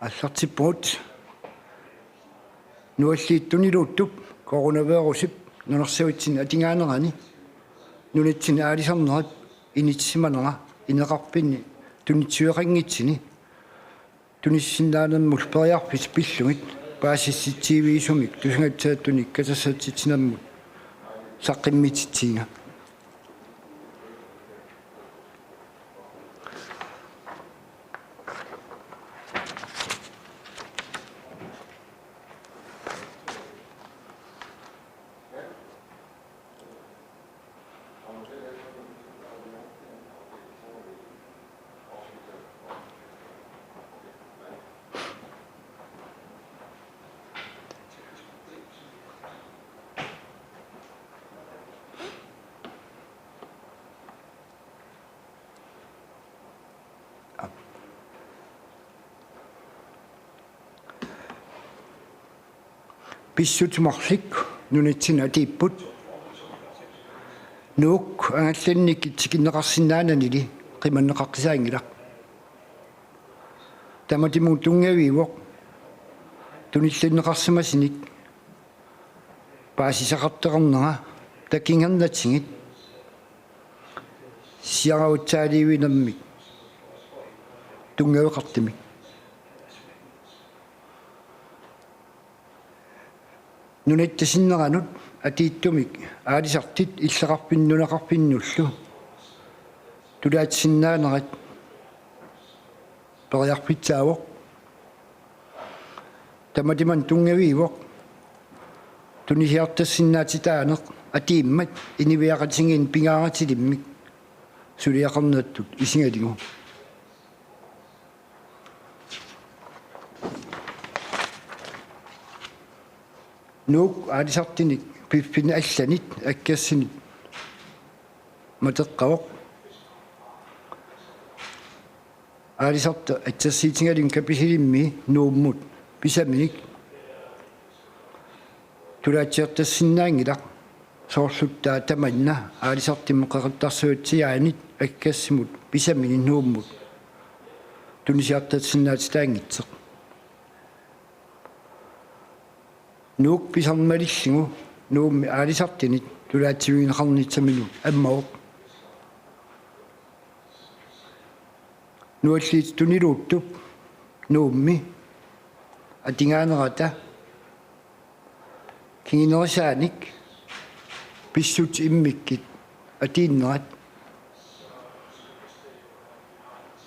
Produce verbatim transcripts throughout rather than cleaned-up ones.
Aallartippugut. Nualliit tuniluuttup coronavirusip nunarsuatsinni atugaanerani nunatsinni aalisarnerup inissisimanera ineqarfinni tunitsiveqanngitsuni tunissinnaanermullu periarfissat pillugit paasissutissiviisumik tusagassaanik katersortitsinermut saqqummiussinnaavugut. Pissutsit marluk nunatsinni atuupput. Nuuk angallannikkut tikinneqarsinnaananili qimanneqaqqisaanngilaq. Tamatumuuna tunngaviuvoq tunillanneqarsimasunik paasisaqartoqarnera takunngernatigut siaruatsaaliuinermik tunngaveqartumik. Nunatta sinneranut atuuttumik aalisartut illoqarfinni nunaqarfinnullu tulaatisinnaanerat periarfissaavoq. Tamatumuuna tunngaviuvoq tunisiartorsinnaatitaaneq atuummat inuiaqatigiinni pingaarutilimmik suliaqarnertut isigalugu. Nuuk aalisartunik piffinnik allanit akkersunut matoqqavoq. Aalisartut assersuutigalugit Kapisulimmi Nuummut pisaminik tulaatsiartorsinnaanngilaq, soorlu taava tamanna aalisartumut qeqertarsuatsiaanit akkersimut pisaminik Nuummut tunisiartorsinnaatitaanngitsoq. Nuuk pisarneq malillugu Nuummi aalisartunut tulaatsivigineqarnissaminut ammavoq. Nualliit tuniluuttup Nuummi atugaanerata kingunerisaanik pissutsit immikkut atuunnerat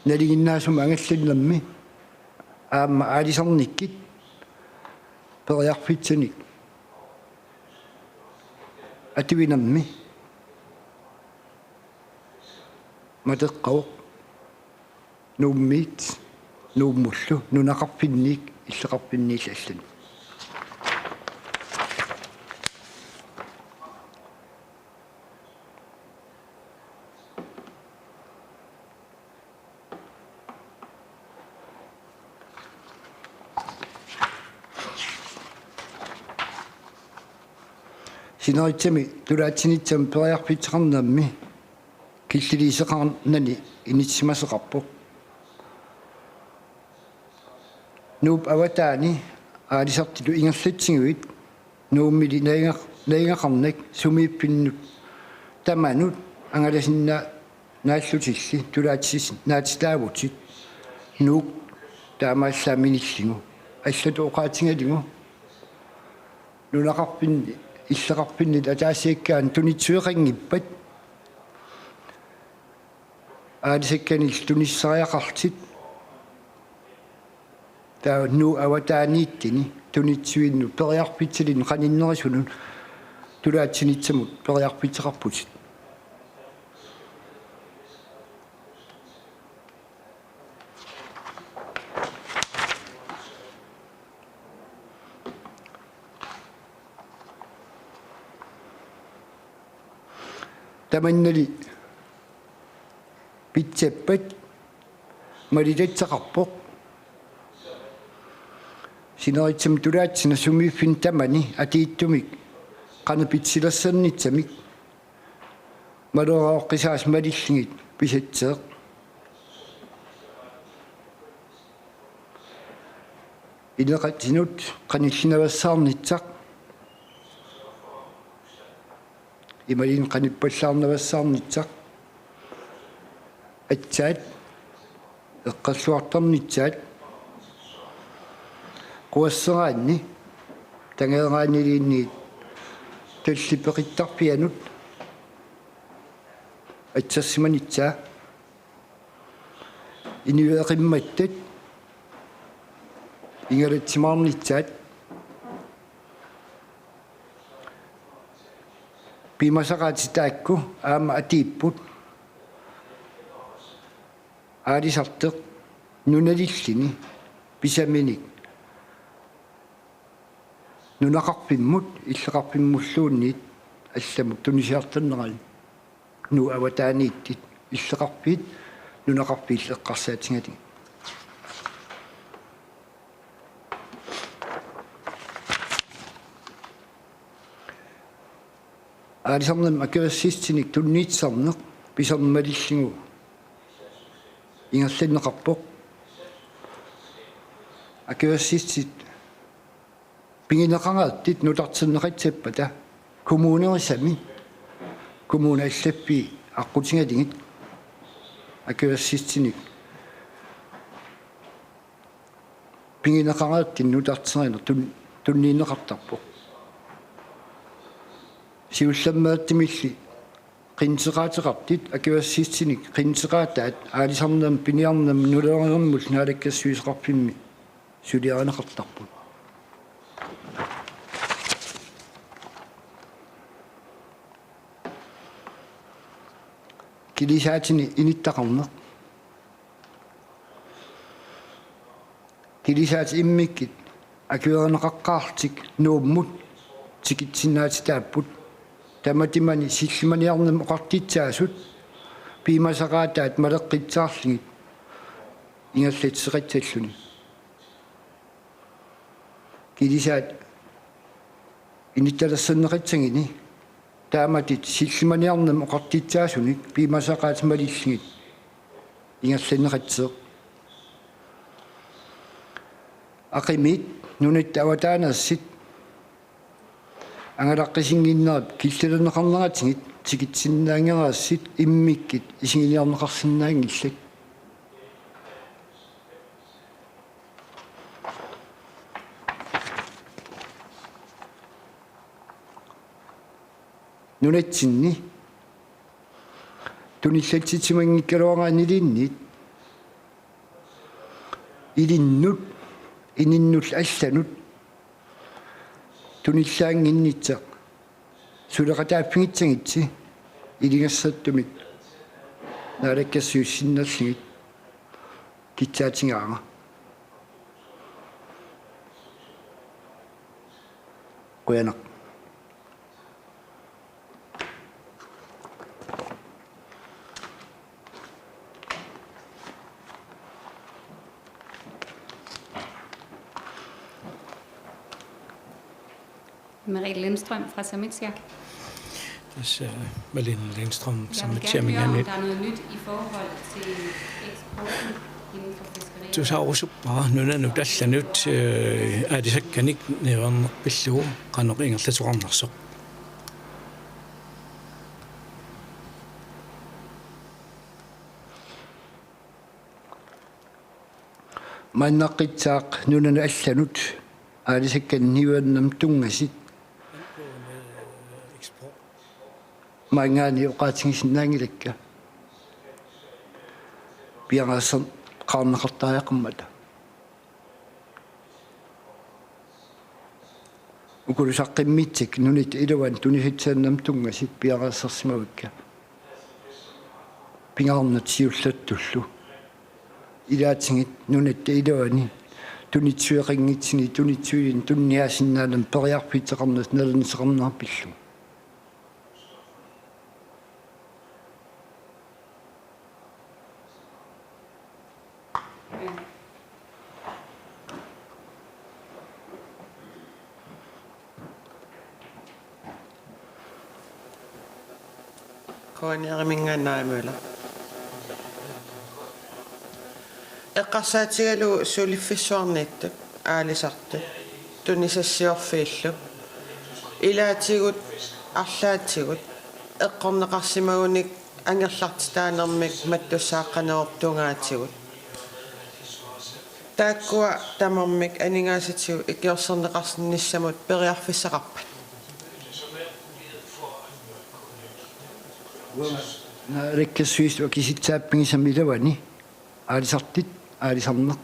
nalinginnaasumik angallannermi aamma aalisarnikkut periarfissanik atuinermi matoqqavoq Nuummiit Nuummullu nunaqarfinniit illoqarfinniillu allanut. Sinerissami tulaatsinissami periarfissaqarnermi killiliisoqarnani inissisimasoqarpoq. Nuup avataani aalisartutut ingerlatsiguit Nuummilu najugaq-, najugaqarnak sumiiffinnut tamanut angalasinnaa-, naallutilli tulaatsisinnaatitaavutit. Nuuk taamaallaat minillugu allatut oqaatigalugu nunaqarfinni illoqarfinnit ataasiakkaanut tunitsiveqanngippat aalisakkanillu tunissariaqartut. Taava Nuup avataaniittuni tunitsivinnut periarfissalinnut qaninnerusunut tulaatsinitsamut periarfissaqarputit. Tamannali pitsappat malilassaqarpoq. Sinerissami tulaatsinnut sumiiffinni tamani atuuttumik qanoq pitsilersornissamik maleruaqqisaasut malillugit pisatseq. Ineqatinut qanillinavassaarnissaq, imaluunniit qanippallaarnavassaarnissaq, aatsaat eqqorluartarnissaat, quasseraanni tangeeraanniluunniit tallimat peqittarfianut assersimanissaa, inuiaqimmattat ingalatsimaarnissaat, piumasaqaatit taakku aamma atuupput aalisartoq nunalilluni pisaminik nunaqarfimmut illoqarfimmulluunniit allamut tunisiartornerani. Nuup avataaniittut illoqarfiit nunaqarfiillu eqqarsaatigalugit. Aalisarnermut akuersissutinik tunniussisarneq pisorna malillugu ingerlanneqarpoq. Akuersissutit pigineqareersut nutarterneqassappata kommunerisami, kommunit allaffii aqqutigalugit akuersissutinik pigineqareersut nutarterineq tun-, tunniunneqartarpoq. Siullermeertumilli qinnuteqaateqartut akuersissutinik qinnuteqaataat aalisarnermut piniarnermut nunalerimullu naalakkersuisoqarfimmi suliarineqartarput. Kilisaatini inuttaqarneq. Kilisaatit immikkut akuerineqaqqaarlutik Nuummut tikitsinnaatitaapput. Tamatumani sillimaniarnermut oqartussaasut piumasaqaataat maleqqissaarlugit ingerlateqassalluni. Kilisaat inuttalersorneqassaguni taamatut sillimaniarnermut oqartussaasunik piumasaqaatit malillugit ingerlanneqassaaq. Aqimiit nunatta avataaneersut angalaqqusinnginnerup killilerneqarneratigut tikitsinnaanngereersut immikkut isiginiarneqarsinnaanngillat. Nunatsinni tunillatsitsimanngikkaluaraanniluunniit ilinnut, ininnullu allanut tunillaannginnissaq suleqataaffigissagussi ilungersortumik naalakkersuisut sinnerlugit kissaatigaara. Qujanaq. Marie Lindstrøm fra Samitia. Tassa Malene Lindstrøm, jeg vil gerne høre, om Samitia, der er noget nyt i forhold til eksporten inden for fiskeri. Tusaarusuppara nunanut allanut, øh, aalisakkanik niuerneq pillugu qanoq ingerlateqarnersoq. Maannaqqissaaq nunanut allanut aalisakkanik niuernermut tunngasut maanngaanniit oqaatigisinnaanngilakka piareersarneqartariaqarmata. Ukulu saqqummiussagut nunatta iluani tunisassaanermut tunngasut piareersarsimavakka. Pingaarnertut siullertullu. Ilaatigut nunatta iluani tunitsueqanngitsunik tunitsuinik tuniniaasinnaanermut periarfisseqarneq nalornisoqarnera pillugu. Kuaniariminngaannaamula. Eqqarsaatigalugu suliffissuarniittut. aalisartut tunisassiorfiillu ilaatigut arlaatigut eqqorneqarsimagunik angerlartitaanermik mattussaaqqanerup tungaatigut. Taakkua tamarmik aningaasatigut ikiorserneqarsinnissamut periarfissaqarpat? Naalakkersuisut akisitsaaffigisami iluani aalisartut, aalisarneq.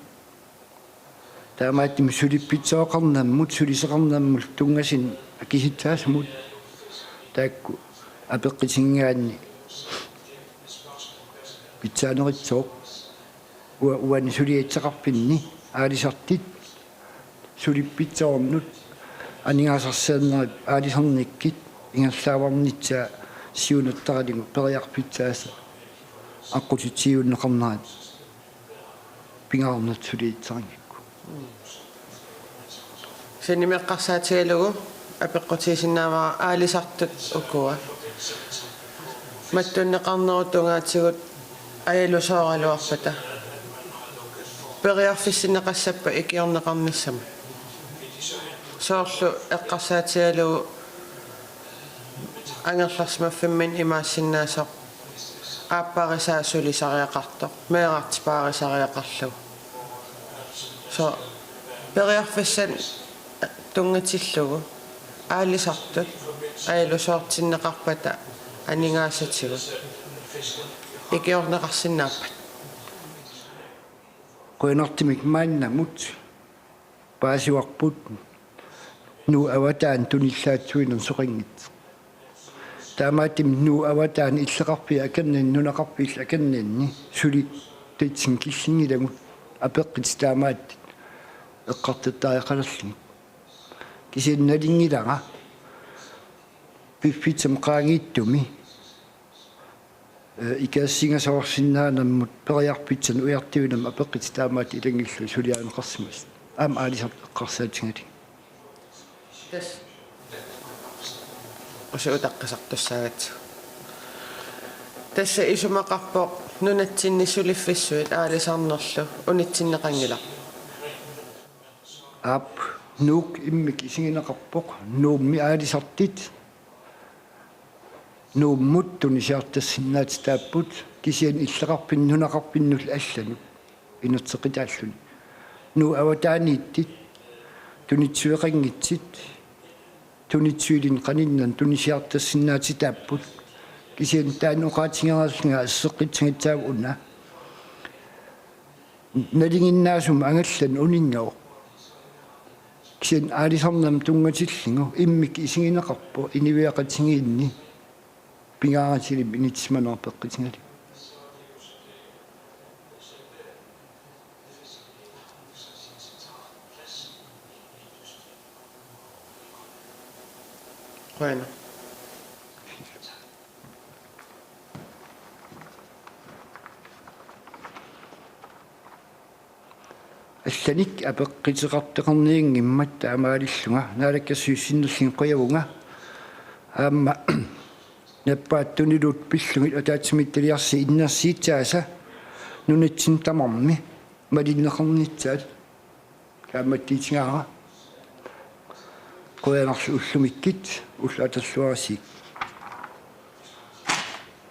Taamaattumik suliffissaqarnermut, sulisoqarnermut tunngasut akisitsaasumut taakku apeqqutigigaanni pitsaanerussaaq. Ua-, uani suliassaqarfinni aalisartut suliffissaannut aningaasarsiornerit aalisarnikkut ingerlaavarnissaa siunertaralugu periarfissaasut aqqutissiuunneqarnerat pingaarnertut suliassarinngikkuit. Sanimeqqarsaatigalugu apeqqutigisinnaavara aalisartut ukua mattunneqarnerup tungaatigut ajalusooraluarpata periarfissinneqassappat ikiorneqarnissamut? Soorlu eqqarsaatigalugu angerlarsimaffimminni imaassinnaasoq aapparisaa sulisariaqartoq, meerartipaarisariaqarlugu. So, periarfissanik tunngatillugu aalisartut ajalusoortinneqarpata aningaasatigut ikiorneqarsinnaappat? Qujanartumik maannamut paasivarput Nuup avataani tunillaatsuinermut soqanngitsoq. Taamaattumik Nuup avataani illoqarfiit akornanni, nunaqarfiillu akornanni suli tassani killinngilagut apeqqutit taamaattut eqqartortariaqalerlugit. Kisianni nalunngilara piffissami qaangiuttumi ee, ikassinngasoorsinnaanermut periarfissanik ujartuinermut apeqqutit taamaattut ilanngullugu suliarineqarsimasut. Aamma aalisartut eqqarsaatigalugit. Tassa. Usi utaqqisartussaagatsigu. Tassa isumaqarpoq nunatsinni suliffissuit aalisarnerlu unitsinneqanngilaq. Aap, Nuuk immikkut isigineqarpoq, Nuummi aalisartut Nuummut tunisiartorsinnaatitaapput, kisianni illoqarfinni nunaqarfinnullu allanut inerteqqitaalluni. Nuup avataaniittut tunitsueqanngitsut, tunitsuilinnik qaninnernik tunisiartorsinnaatitaapput, kisianni taanna oqaatigereerlunga asseqqissagassaavoq una. Nalinginnaasumik angallanut uninngasoq. Kisianni aalisarnermut tunngatillugu immikkut isigineqarpoq inuiaqatigiinni pingaarutilik inissisimaneq apeqqutigalugu. Qujanaq. Allanik apeqquteqartoqarnianngimmat taamaalillunga naalakkersuisut sinnerlugit qujavunga. Aamma nappaattunillu pillugit ataatsimiititaliarsuit innersuussaasa nunatsinni tamarmi malinneqarnissaat kaammattuutigaara. Qujanarlu ullumikkut, ullut atorluarisigut.